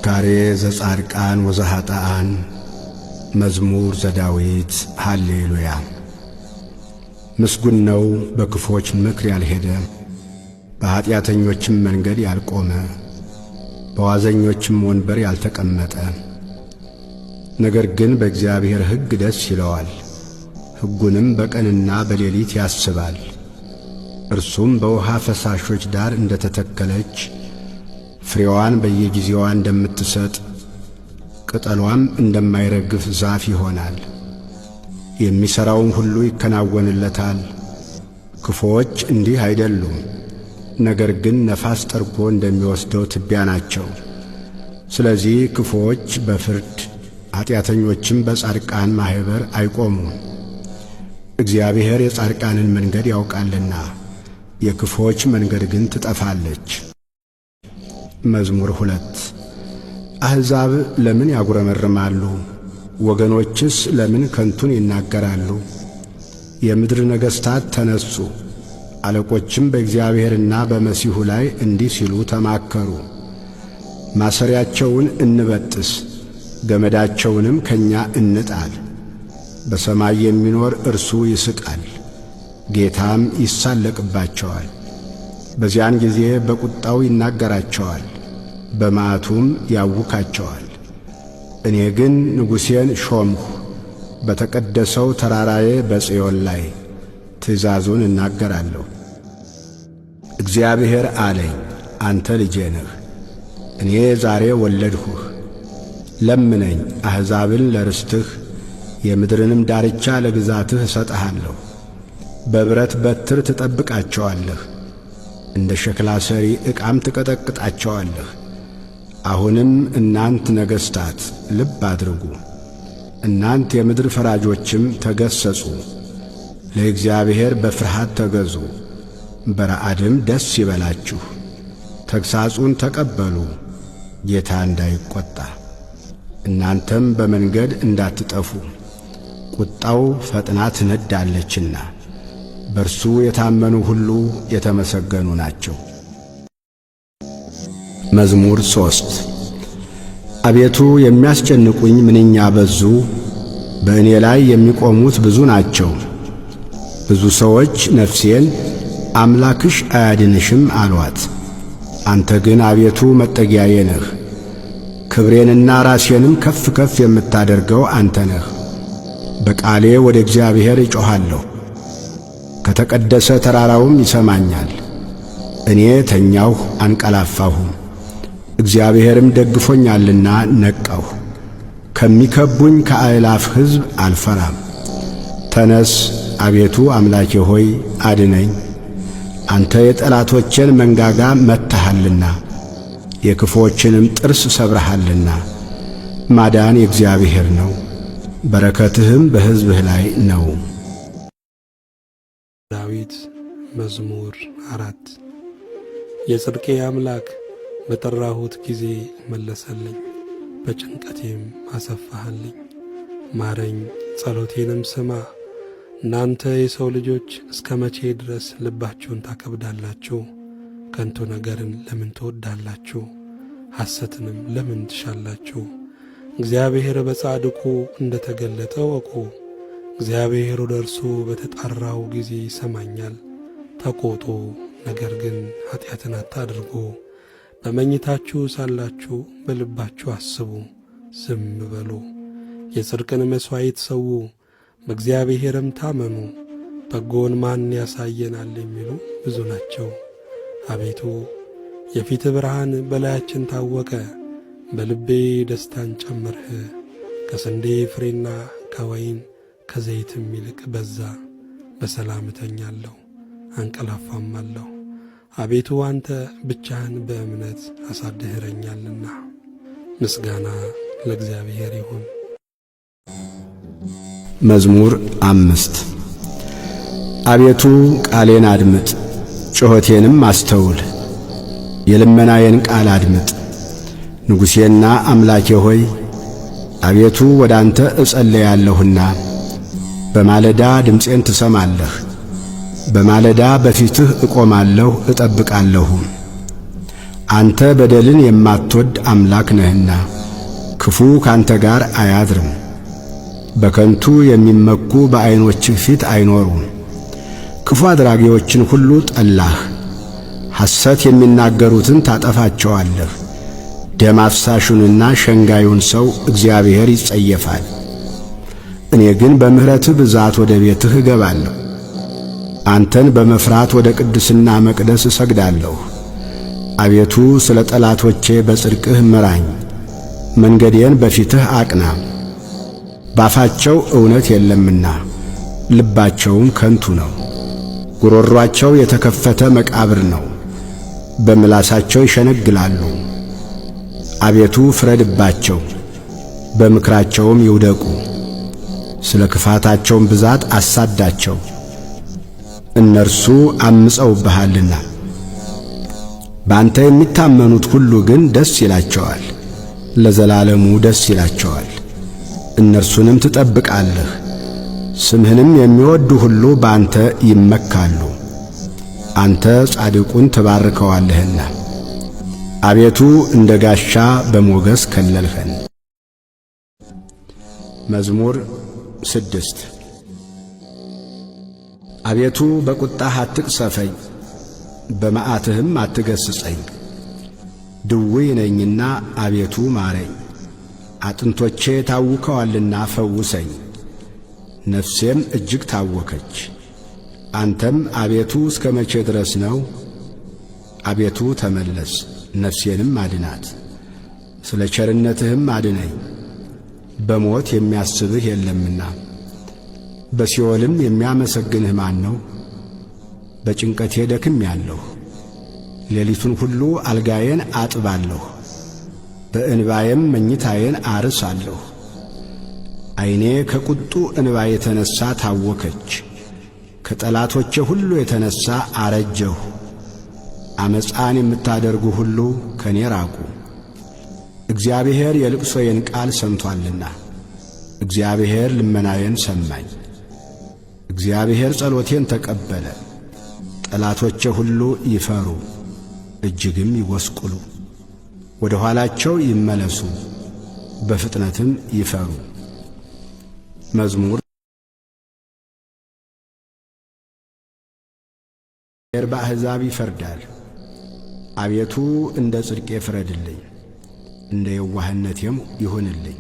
ዝካሬ ዘጻድቃን ወዘኀጥኣን መዝሙር ዘዳዊት ሃሌሉያ። ምስጉን ነው በክፎች ምክር ያልሄደ፣ በኀጢአተኞችም መንገድ ያልቆመ፣ በዋዘኞችም ወንበር ያልተቀመጠ። ነገር ግን በእግዚአብሔር ሕግ ደስ ይለዋል፣ ሕጉንም በቀንና በሌሊት ያስባል። እርሱም በውሃ ፈሳሾች ዳር እንደ ተተከለች፣ ፍሬዋን በየጊዜዋ እንደምትሰጥ፣ ቅጠሏም እንደማይረግፍ ዛፍ ይሆናል። የሚሠራውም ሁሉ ይከናወንለታል። ክፉዎች እንዲህ አይደሉም፣ ነገር ግን ነፋስ ጠርጎ እንደሚወስደው ትቢያ ናቸው። ስለዚህ ክፉዎች በፍርድ ኀጢአተኞችም በጻድቃን ማኅበር አይቆሙም። እግዚአብሔር የጻድቃንን መንገድ ያውቃልና የክፉዎች መንገድ ግን ትጠፋለች። መዝሙር 2። አሕዛብ ለምን ያጉረመርማሉ? ወገኖችስ ለምን ከንቱን ይናገራሉ? የምድር ነገሥታት ተነሡ፣ አለቆችም በእግዚአብሔርና በመሲሑ ላይ እንዲህ ሲሉ ተማከሩ። ማሰሪያቸውን እንበጥስ፣ ገመዳቸውንም ከእኛ እንጣል። በሰማይ የሚኖር እርሱ ይስቃል፣ ጌታም ይሳለቅባቸዋል። በዚያን ጊዜ በቁጣው ይናገራቸዋል፣ በመዓቱም ያውካቸዋል። እኔ ግን ንጉሴን ሾምሁ፣ በተቀደሰው ተራራዬ በጽዮን ላይ ትእዛዙን እናገራለሁ። እግዚአብሔር አለኝ፣ አንተ ልጄ ነህ፣ እኔ ዛሬ ወለድሁህ። ለምነኝ፣ አሕዛብን ለርስትህ የምድርንም ዳርቻ ለግዛትህ እሰጥሃለሁ። በብረት በትር ትጠብቃቸዋለህ፣ እንደ ሸክላ ሰሪ ዕቃም ትቀጠቅጣቸዋለህ። አሁንም እናንት ነገሥታት ልብ አድርጉ፣ እናንት የምድር ፈራጆችም ተገሠጹ። ለእግዚአብሔር በፍርሃት ተገዙ፣ በረዓድም ደስ ይበላችሁ። ተግሣጹን ተቀበሉ፣ ጌታ እንዳይቈጣ፣ እናንተም በመንገድ እንዳትጠፉ፣ ቁጣው ፈጥና ትነዳለችና። በእርሱ የታመኑ ሁሉ የተመሰገኑ ናቸው። መዝሙር 3። አቤቱ የሚያስጨንቁኝ ምንኛ በዙ! በእኔ ላይ የሚቆሙት ብዙ ናቸው። ብዙ ሰዎች ነፍሴን አምላክሽ አያድንሽም አሏት። አንተ ግን አቤቱ መጠጊያዬ ነህ፣ ክብሬንና ራሴንም ከፍ ከፍ የምታደርገው አንተ ነህ። በቃሌ ወደ እግዚአብሔር እጮኻለሁ፣ ከተቀደሰ ተራራውም ይሰማኛል። እኔ ተኛሁ አንቀላፋሁም፣ እግዚአብሔርም ደግፎኛልና ነቃሁ። ከሚከቡኝ ከአእላፍ ሕዝብ አልፈራም። ተነስ አቤቱ አምላኬ ሆይ አድነኝ፣ አንተ የጠላቶቼን መንጋጋ መትተሃልና የክፉዎችንም ጥርስ ሰብረሃልና። ማዳን የእግዚአብሔር ነው፣ በረከትህም በሕዝብህ ላይ ነው። ዳዊት መዝሙር 4። የጽድቄ አምላክ በጠራሁት ጊዜ መለሰልኝ፣ በጭንቀቴም አሰፋህልኝ። ማረኝ፣ ጸሎቴንም ስማ። እናንተ የሰው ልጆች እስከ መቼ ድረስ ልባችሁን ታከብዳላችሁ? ከንቱ ነገርን ለምን ትወዳላችሁ? ሐሰትንም ለምን ትሻላችሁ? እግዚአብሔር በጻድቁ እንደ ተገለጠ ወቁ። እግዚአብሔር ወደ እርሱ በተጣራው ጊዜ ይሰማኛል። ተቆጡ፣ ነገር ግን ኀጢአትን አታድርጉ። በመኝታችሁ ሳላችሁ በልባችሁ አስቡ፣ ዝም በሉ። የጽድቅን መሥዋዕት ሰዉ፣ በእግዚአብሔርም ታመኑ። በጎን ማን ያሳየናል የሚሉ ብዙ ናቸው። አቤቱ የፊት ብርሃን በላያችን ታወቀ። በልቤ ደስታን ጨመርህ። ከስንዴ ፍሬና ከወይን ከዘይትም ይልቅ በዛ። በሰላም እተኛለሁ አንቀላፋማለሁ፣ አቤቱ አንተ ብቻህን በእምነት አሳድረኛልና። ምስጋና ለእግዚአብሔር ይሁን። መዝሙር 5። አቤቱ ቃሌን አድምጥ፣ ጩኸቴንም አስተውል። የልመናዬን ቃል አድምጥ። ንጉሴና አምላኬ ሆይ አቤቱ ወደ አንተ እጸለያለሁና በማለዳ ድምፄን ትሰማለህ። በማለዳ በፊትህ እቆማለሁ እጠብቃለሁም። አንተ በደልን የማትወድ አምላክ ነህና ክፉ ካንተ ጋር አያድርም። በከንቱ የሚመኩ በዐይኖችህ ፊት አይኖሩም። ክፉ አድራጊዎችን ሁሉ ጠላህ፣ ሐሰት የሚናገሩትን ታጠፋቸዋለህ። ደም አፍሳሹንና ሸንጋዩን ሰው እግዚአብሔር ይጸየፋል። እኔ ግን በምሕረትህ ብዛት ወደ ቤትህ እገባለሁ። አንተን በመፍራት ወደ ቅድስና መቅደስ እሰግዳለሁ። አቤቱ ስለ ጠላቶቼ በጽድቅህ ምራኝ፣ መንገዴን በፊትህ አቅና። ባፋቸው እውነት የለምና ልባቸውም ከንቱ ነው። ጉሮሯቸው የተከፈተ መቃብር ነው፣ በምላሳቸው ይሸነግላሉ። አቤቱ ፍረድባቸው፣ በምክራቸውም ይውደቁ። ስለ ክፋታቸውም ብዛት አሳዳቸው፣ እነርሱ አምፀውብሃልና። በአንተ የሚታመኑት ሁሉ ግን ደስ ይላቸዋል፣ ለዘላለሙ ደስ ይላቸዋል። እነርሱንም ትጠብቃለህ፣ ስምህንም የሚወዱ ሁሉ በአንተ ይመካሉ። አንተ ጻድቁን ትባርከዋለህና። አቤቱ እንደ ጋሻ በሞገስ ከለልኸን። መዝሙር 6። አቤቱ በቁጣህ አትቅሰፈኝ፣ በመዓትህም አትገሥጸኝ። ድውይ ነኝና አቤቱ ማረኝ፣ አጥንቶቼ ታውከዋልና ፈውሰኝ። ነፍሴም እጅግ ታወከች። አንተም አቤቱ እስከ መቼ ድረስ ነው? አቤቱ ተመለስ፣ ነፍሴንም አድናት፣ ስለ ቸርነትህም አድነኝ። በሞት የሚያስብህ የለምና በሲኦልም የሚያመሰግንህ ማን ነው? በጭንቀቴ ደክሜአለሁ፣ ሌሊቱን ሁሉ አልጋዬን አጥባለሁ፣ በእንባዬም መኝታዬን አርሳለሁ። ዐይኔ ከቁጡ እንባ የተነሣ ታወከች፣ ከጠላቶቼ ሁሉ የተነሣ አረጀሁ። ዓመፃን የምታደርጉ ሁሉ ከኔ ራቁ። እግዚአብሔር የልቅሶዬን ቃል ሰምቶአልና፣ እግዚአብሔር ልመናዬን ሰማኝ። እግዚአብሔር ጸሎቴን ተቀበለ። ጠላቶቼ ሁሉ ይፈሩ እጅግም ይጐስቁሉ፣ ወደ ኋላቸው ይመለሱ፣ በፍጥነትም ይፈሩ። መዝሙር በአሕዛብ ይፈርዳል። አቤቱ እንደ ጽድቄ ፍረድልኝ፣ እንደ የዋህነቴም ይሁንልኝ።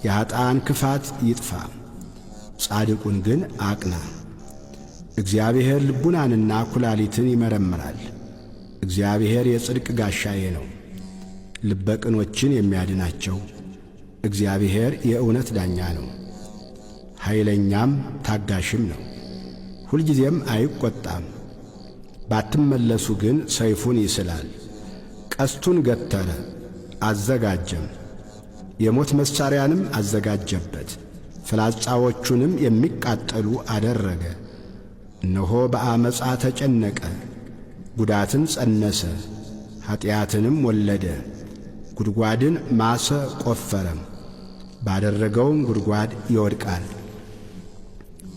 የኀጥኣን ክፋት ይጥፋ፣ ጻድቁን ግን አቅና። እግዚአብሔር ልቡናንና ኩላሊትን ይመረምራል። እግዚአብሔር የጽድቅ ጋሻዬ ነው፣ ልበ ቅኖችን የሚያድናቸው። እግዚአብሔር የእውነት ዳኛ ነው፣ ኃይለኛም ታጋሽም ነው፣ ሁልጊዜም አይቈጣም። ባትመለሱ ግን ሰይፉን ይስላል። ቀስቱን ገተረ አዘጋጀም፣ የሞት መሣሪያንም አዘጋጀበት፣ ፍላጻዎቹንም የሚቃጠሉ አደረገ። እነሆ በዓመፃ ተጨነቀ፣ ጉዳትን ጸነሰ፣ ኀጢአትንም ወለደ። ጉድጓድን ማሰ ቆፈረም፣ ባደረገውም ጉድጓድ ይወድቃል።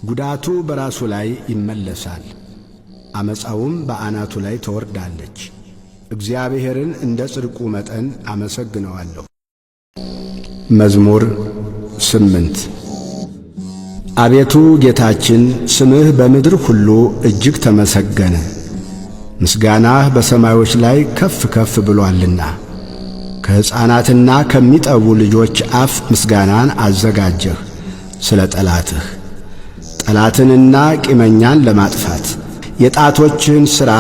ጉዳቱ በራሱ ላይ ይመለሳል፣ ዓመፃውም በአናቱ ላይ ትወርዳለች። እግዚአብሔርን እንደ ጽድቁ መጠን አመሰግነዋለሁ። መዝሙር 8። አቤቱ ጌታችን ስምህ በምድር ሁሉ እጅግ ተመሰገነ፣ ምስጋናህ በሰማዮች ላይ ከፍ ከፍ ብሎአልና። ከሕፃናትና ከሚጠቡ ልጆች አፍ ምስጋናን አዘጋጀህ ስለ ጠላትህ፣ ጠላትንና ቂመኛን ለማጥፋት። የጣቶችህን ሥራ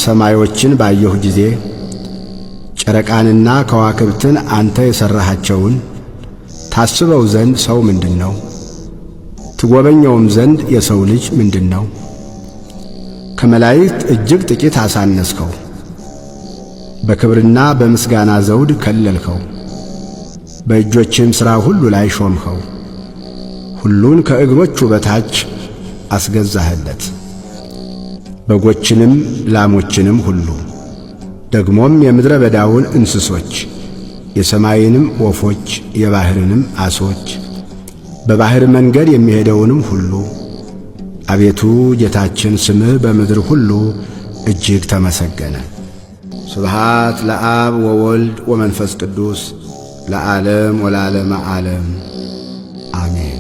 ሰማዮችን ባየሁ ጊዜ ጨረቃንና ከዋክብትን አንተ የሠራሃቸውን ታስበው ዘንድ ሰው ምንድን ነው? ትጎበኘውም ዘንድ የሰው ልጅ ምንድን ነው? ከመላእክት እጅግ ጥቂት አሳነስከው፣ በክብርና በምስጋና ዘውድ ከለልከው፣ በእጆችህም ሥራ ሁሉ ላይ ሾምኸው። ሁሉን ከእግሮቹ በታች አስገዛህለት፣ በጎችንም ላሞችንም ሁሉ ደግሞም የምድረ በዳውን እንስሶች የሰማይንም ወፎች የባሕርንም ዓሦች በባሕር መንገድ የሚሄደውንም ሁሉ። አቤቱ ጌታችን ስምህ በምድር ሁሉ እጅግ ተመሰገነ። ስብሃት ለአብ ወወልድ ወመንፈስ ቅዱስ ለዓለም ወለዓለመ ዓለም አሜን።